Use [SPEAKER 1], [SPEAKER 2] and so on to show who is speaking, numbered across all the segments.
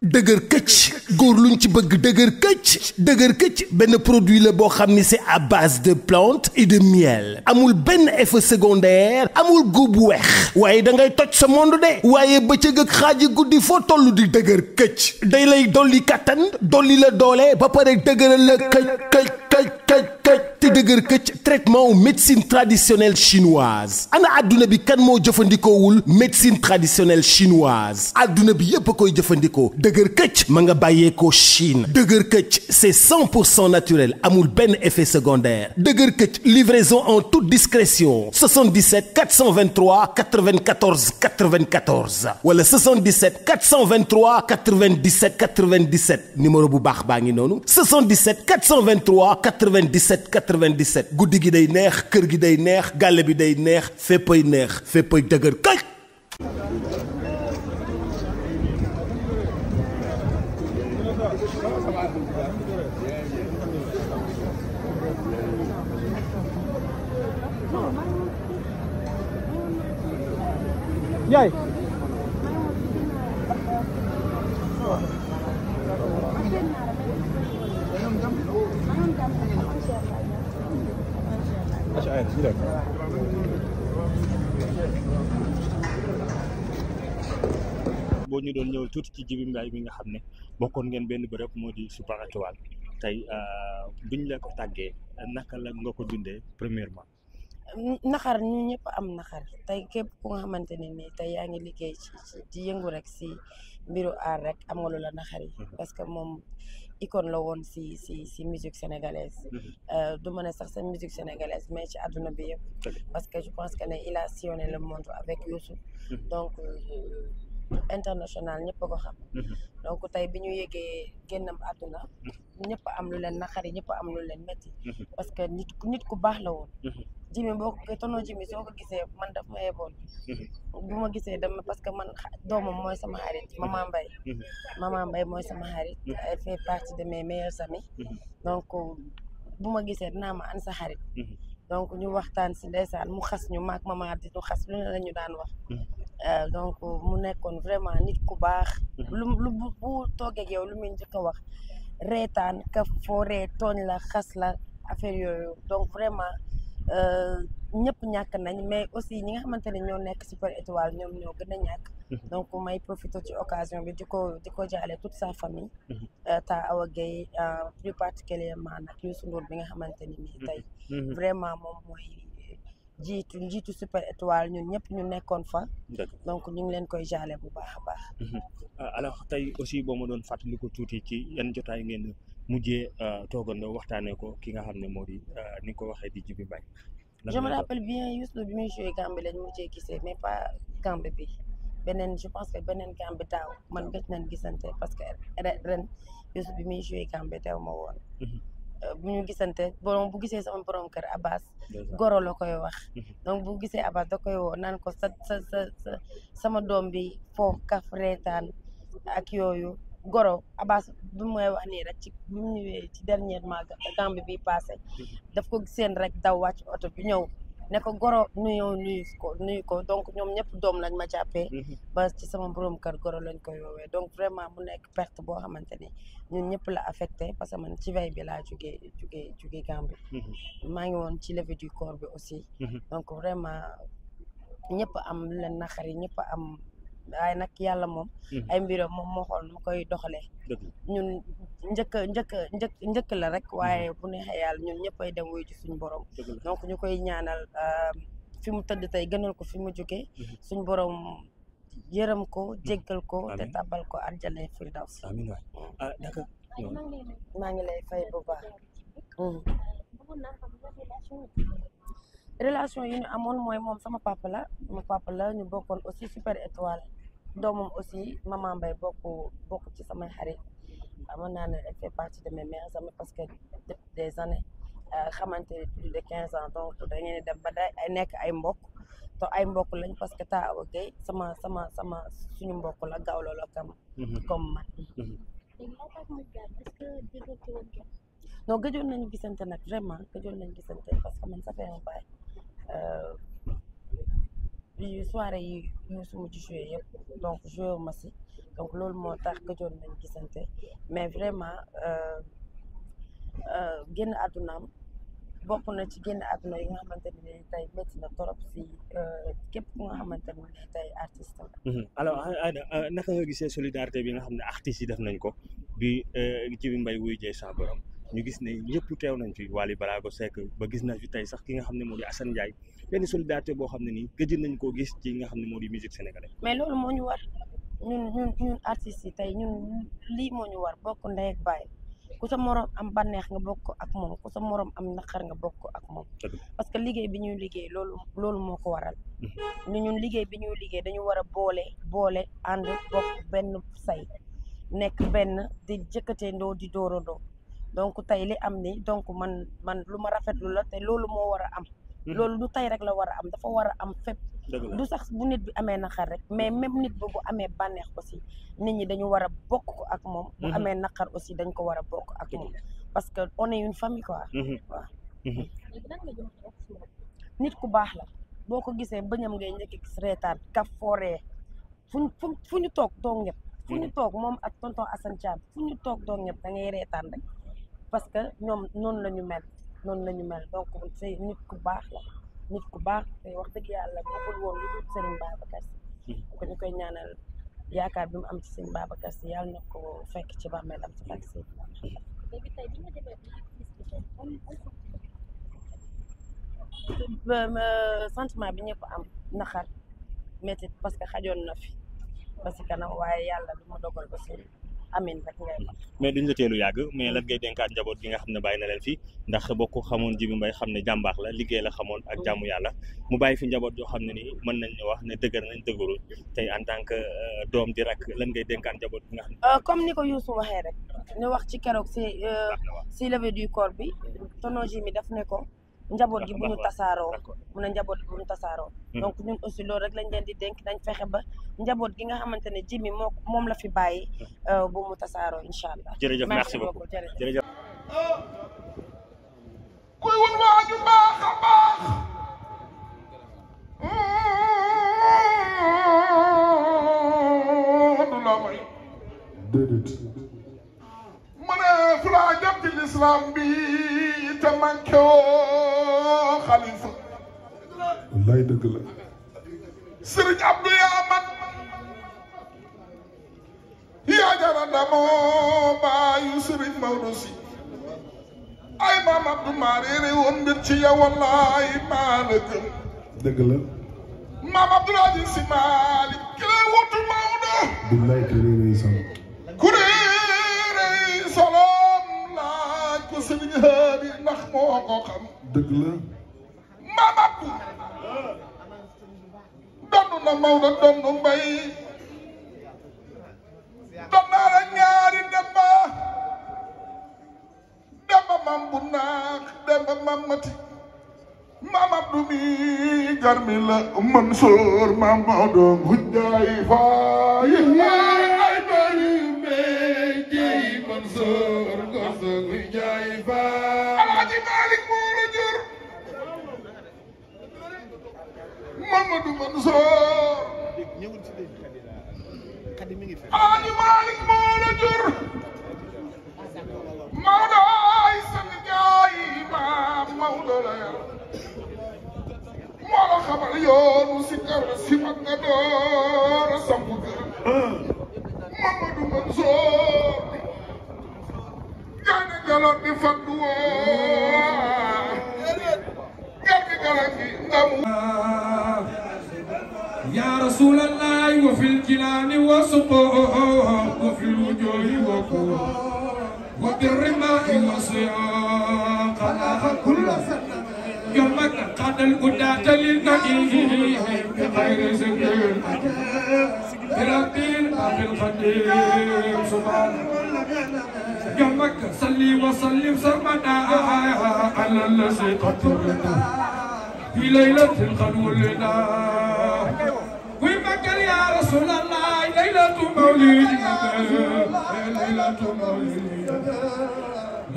[SPEAKER 1] dëgër këcc góor luñ ci bëgg dëgër këcc benn produit la boo xam ni c'est à base de plantes et de miel amul benn effet secondaire amul góob bu weex waaye da ngay toj sa monde de waaye bëccëg ak xaaji guddi foo toll di dëgër këcc day lay dolli kattan dolli la doole ba pare dëgëral la këcc te dëgër këcc traitement médecine traditionnelle chinoise ana adduna bi kan moo jëfandikoowul médecine traditionnelle chinoise adduna bi yépp a koy jëfandikoo dëgër këcc ma nga bàyyeekoo Chine dëgër këcc c'est 100% naturel amul benn effet secondaire dëgër këcc livraison en toute discrétion 77 423 94 94 wala 77 423 97 97 numéro bu baax baa ngi noonu 77 423 97 97 guddi gi day neex kër gi day neex gàlle bi day neex féppay dëgër këcc.
[SPEAKER 2] Yaay
[SPEAKER 3] boo ñu doon ñëw tuuti ci Djiby Mbaye bi nga xam ne bokkoon ngeen benn bërëb moo di Super Étoile tey biñ la ko tàggee naka la nga ko dundee premièrement.
[SPEAKER 4] naxar ñu ñëpp am naxar tey képp ku nga xamante ne nii tey yaa ngi liggéey ci yëngu rek si mbiru aar rek am nga lu la naxar yi parce que moom icône la woon si musique sénégalaise du ma ne sax sa musique sénégalaise mais ci àdduna bi yëpp parce que je pense que ne il a sillonné le monde avec Youssou donc international ñëpp a ko xam donc tey bi ñu yëgee génnam àdduna ñëpp am lu leen naxari ñëpp am lu leen métti parce que nit ku baax la woon Djiby boo ko tonton Djiby soo ko gisee man daf ma yeboon bu ma gisee dama parce que man doomam mooy sama xarit Maman Mbaye mooy sama xarit elle fait partie de mes meilleurs amis donc bu ma gisee dinaa ma an sa xarit donc ñu waxtaan si ndeysaan mu xas ñu maak maman di ñu xas lu ne la ñu daan wax donc mu nekkoon vraiment nit ku baax lu bu toogee ak yow lu muy njëkk a wax reetaan ka foo ree tooñ la xas la affaire yooyu donc vraiment ñëpp ñàkk nañ mais aussi ñi nga xamante ne ñoo nekk Super Étoile ñoom ñoo gën a ñàkk donc may profité ci occasion bi di ko jaale toute sa famille ta Awa Gueye plus particulièrement nag Youssou Ndour bi nga xamante ni nii tey vraiment moom mooy njiitu Super Étoile ñun ñëpp ñu nekkoon fa donc ñu ngi leen koy jaale bu baax a baax
[SPEAKER 3] alors tey aussi boo ma doon fàttaliku tuuti ci yan jotaay ngeen mujjee toogandoo waxtaanee ko ki nga xam ne moo di ni nga ko waxee di Djiby Mbaye
[SPEAKER 4] je me rappelle bien Youssou bi muy joué Gambie lañ mujjee gisee mais pas Gambie bi beneen je pense que beneen Gambie daaw man gëj nañ gisante parce que ren Youssou bi muy joué Gambie teew ma woon bu ñu gisante borom bu gisee sama borom kër Abbas goro la koy wax donc bu gisee Abbas da koy woo naan ko sama doom bi foofu kaf reetaan ak yooyu goro Abbas bu mooy wax nii rek ci bu mu ñëwee ci dernièrement Gambie bi passé daf ko seen rek daw wàcc oto bi ñëw ne ko goro nuyu ko donc ñoom ñëpp doom lañ ma jàppee ba ci sama borom kër goro lañ koy woowee donc vraiment mu nekk perte boo xamante ni ñun ñëpp la affecté parce que man ci veille bi laa jugee Gambie maa ngi woon ci levée du corps bi aussi donc vraiment ñëpp am lu leen naqari ñëpp am waaye nag yàlla moom ay mbiram moom moo xool mu koy doxalee ñun njëkk la rek waaye bu neexee yàlla ñun ñëpp ay dem wuy ci suñu borom donc ñu koy ñaanal fi mu tëdd tey gënal ko fi mu jógee suñu borom yërëm ko jéggal ko te tàbbal ko àjjana firdaws
[SPEAKER 3] amiin waay d'accord
[SPEAKER 4] maa ngi lay fay bu baax relation yi ñu amoon mooy moom sama papa la ñu bokkoon aussi Super Étoile doomam aussi Maman Mbaye bokk ci samay xarit mën naa ne elle fait partie de mes meilleurs amis parce que depuis des années xamante plus de 15 ans donc dañuy dem ba day nekk ay mbokk te ay mbokk lañ parce que ta Awa Gueye sama suñu mbokk la gawlo la comme man non gëjoon nañu gisante nag vraiment gëjoon nañu gisante parce que man ça fait un bail soirée yi ñu su mujj joué yëpp donc joué wu ma si donc loolu moo tax gëjoon nañ gisante mais vraiment génn àddunaam bokk na ci génn àdduna yi nga xamante ne tey métti na torop si képp ku nga xamante ne tey artiste la.
[SPEAKER 3] alors Aida naka nga gisee solidarité bi nga xam ne artistes yi def nañ ko bi Djiby Mbaye wuy jee sa borom ñu gis ne ñëpp teew nañ fi Wally Ballago Seck ba gis na fi tey sax ki nga xam ne moo di Assane Ndiaye benn solidarité boo xam ne nii gëj nañ koo gis ci nga xam ne moo di musique sénégalaise.
[SPEAKER 4] mais loolu moo ñu war ñun artistes yi tey ñun lii moo ñu war bokk ndey ak baay ku sa morom am bànneex nga bokk ak moom ku sa morom am naqar nga bokk ak moom parce que liggéey bi ñuy liggéey loolu moo ko waral ñun liggéey bi ñuy liggéey dañu war a boole ànd bokk benn say nekk benn di jëkkatee ndoo di dóorandoo donc tey li am ni donc man lu ma rafetlu la te loolu moo war a am loolu du tey rek la war a am dafa war a am fépp du sax bu nit bi amee naqar rek mais même nit bu amee bànneex aussi nit ñi dañu war a bokk ak moom bu amee naqar aussi dañ ko war a bokk ak moom parce que on est une famille quoi waaw nit ku baax la boo ko gisee bëñam ngay njëkk gis reetaan kaf fooree fu ñu toog doo ñëpp fu ñu toog moom ak tonton Assane Thiam fu ñu toog doo ñëpp da ngay reetaan rek parce que ñoom noonu la ñu mel donc c'est nit ku baax la nit ku baax te wax dëgg yàlla bëggul woon lu dul Serigne Babacar Sy ko ñu koy ñaanal yaakaar bi mu am ci Serigne Babacar Sy yàlla na ko fekk ci bàmmeelam ci fekk si sentiment bi ñëpp am naxar métti parce que xajoon na fi ba si kanam waaye yàlla du ma dogal ba si amin rek ngay wax.
[SPEAKER 3] mais duñ la teelu yàgg mais lan ngay dénkaat njaboot gi nga xam ne bàyyi na leen fi ndax boo ko xamoon Djiby Mbaye xam ne jàmbaax la liggéey la xamoon ak jàmmu yàlla mu bàyyi fi njaboot yoo xam ne ni mën nañ wax ne dëgër nañ dëgërul tey en tant que doom di rak lan ngay dénkaat njaboot gi nga xam ne
[SPEAKER 4] comme ni ko Youssou waxee rek ne wax ci keroog si levée du corps bi tonton Jimi daf ne ko njaboot gi bu ñu tasaaroo mun a njaboot gi bu ñu tasaaroo donc ñun aussi loolu rek lañ leen di dénk dañ fexe ba njaboot gi nga xamante ne Jimi moom la fi bàyyi bu mu tasaaroo incha allah.
[SPEAKER 3] jërëjëf merci beaucoup jërëjëf.
[SPEAKER 5] kuy wut waaju baax a baax du la may déedéet mu ne fu laa jëm ci l'islam bi te manqué woo xalifa wallaay dëgg la Sëriñ Abdou Yaman yaa jara damoo baayu Sëriñ Maodo Si ay maam Abdou maa réere woon mbir ci yow wallaay maa la gëm dëgg la maam Abdoul Aziz Si Maalik ki lay wutu Maodo billaay ki réere sama ku réere solom laaj ko Sëriñ Haadi ndax moo ko xam dëgg la maam Abdou donnu na Maodo donnu Mbay donnaa la ñaari demba mam bu naax demba mam mati mam Abdou mi garmi la Mansour mam Maodo hujjaay faay ay bari meejey Mansour goso hujjaay faay Alaaji Malik moo la jur Mamadou Mansour Alaaji Malik moo la jur Maodo ay sang jaay maam Maodo la yar moo la xamal yoonu si kar si mag nga door a samp kër Mamadou Mansour gaane galoon di faddu woo garmi galan gi ndamu
[SPEAKER 6] يا رسول الله وفي الجنان وسقوه وفي الوجوه وقوه وبالرماء والصياق كل سنة يومك قاد القداة للنبي بغير سكين بربي الأب القديم سبحانه يومك صلي وسلم سرمدا على الذي قد ترد في ليلة القدر لنا ويمكن يا رسول الله ليلة مولدنا ليلة مولدنا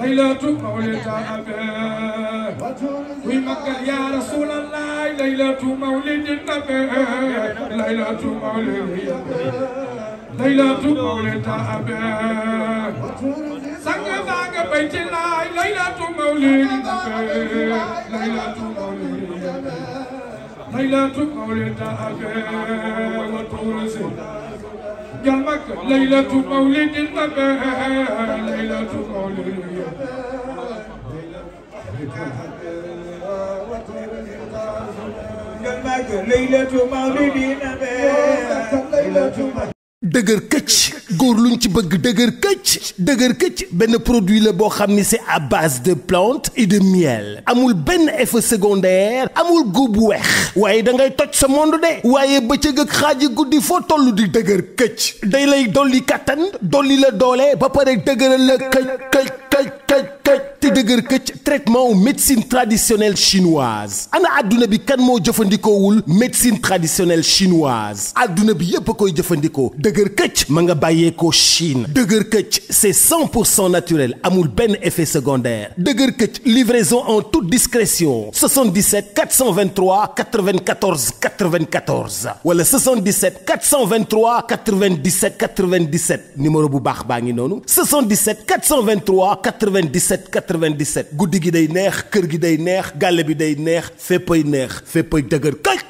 [SPEAKER 6] ليلة مولدنا ويمكن يا رسول الله ليلة مولد النبي ليلة مولدنا ليلة مولد أبي سنگ سنگ بيت الله ليلة مولد أبي ليلة مولد ليلة مولد أبي وتورسي جلمك ليلة مولد النبي ليلة مولد جلمك ليلة مولد النبي ليلة
[SPEAKER 1] dëgër këcc góor luñ ci bëgg dëgër këcc benn produit la boo xam ni c'est à base de plantes et de miel amul benn effet secondaire amul góob bu weex waaye da ngay toj sa monde de waaye bëccëg ak xaaji guddi foo toll di dëgër këcc day lay dolli kattan dolli la doole ba pare dëgëral la këcc te dëgër këcc traitement wu médecine traditionnelle chinoise ana adduna bi kan moo jëfandikoowul médecine traditionnelle chinoise adduna bi yépp a koy jëfandikoo dëgër këcc ma nga bàyyeekoo Chine dëgër këcc c'est 100% naturel amul benn effet secondaire dëgër këcc livraison en toute discrétion 77 423 94 94 wala 77 423 97 97 numéro bu baax baa ngi noonu 77 423 97 97 guddi gi day neex kër gi day neex gàlle bi day neex féppay dëgër këcc